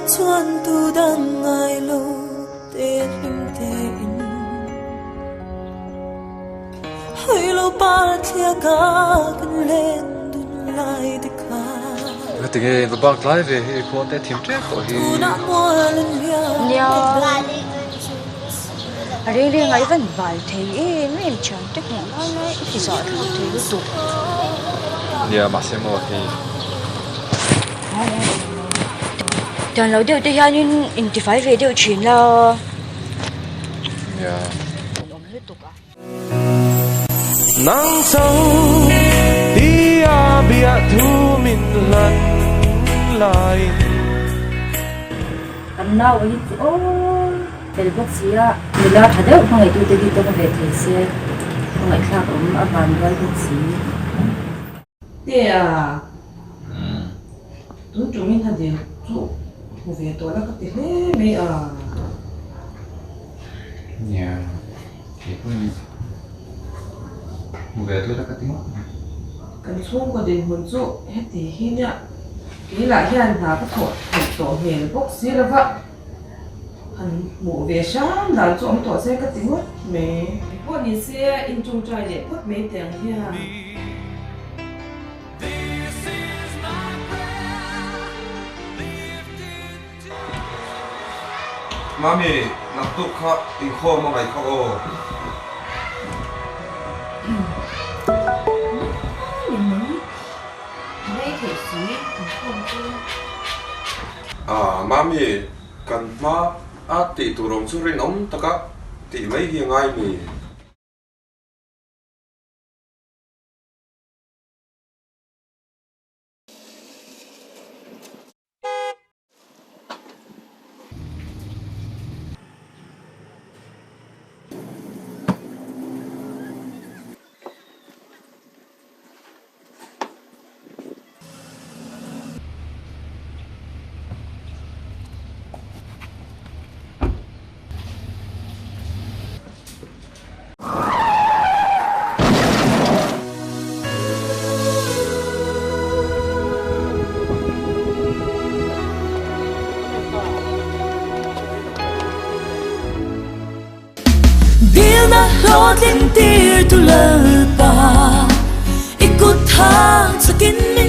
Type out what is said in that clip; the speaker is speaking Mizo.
chuan tu dang ngai lo te hlim te in Hei lo par thliak a kan len dun lai te kha. Nga tinge va bak tlai ve hi khuan te thim tep tawh hi. Tunah mual an liam Nia. leh A reng reng ah i van bal thei em em thian te hmuh lai lai i ti zah thlak thei lutuk. Nia mahse maw hei. Tiang lo deuh te hianin intifai ve deuh thin la. Nia. Awm lutuk a. Nang cho tia bia thu min hlan laiin. Kan nau hi chu aw fel bawk si a, nula tha deuh hmangaihtute hi tawng ve thei se, hmangaihthlak awm a van rual bawk si. Te a, tun tumin ha dil chu hmu ve tawh la ka ti hle mai a. Nia, kei pawhin hmu ve tawh la ka ti ngawt mai. Kan chhungkaw dinhmun chu heti hi nia, keilah hian hna ka thawh theih tawh hmel bawk si lo va, han hmuh ve hram dan chu awm tawh se ka ti ngawt mai. Pawh ni se inṭawngṭai leh phawt mai teh ang hian. Mami, naktuk kha inkhawm a ngaih kha aw. Ah, Mami, kan hma a tih tur awm chu rinawm taka tih mai hi a ngai mi? Dilna hlawhtling tir tu Lalpa, i kut thang chakin min.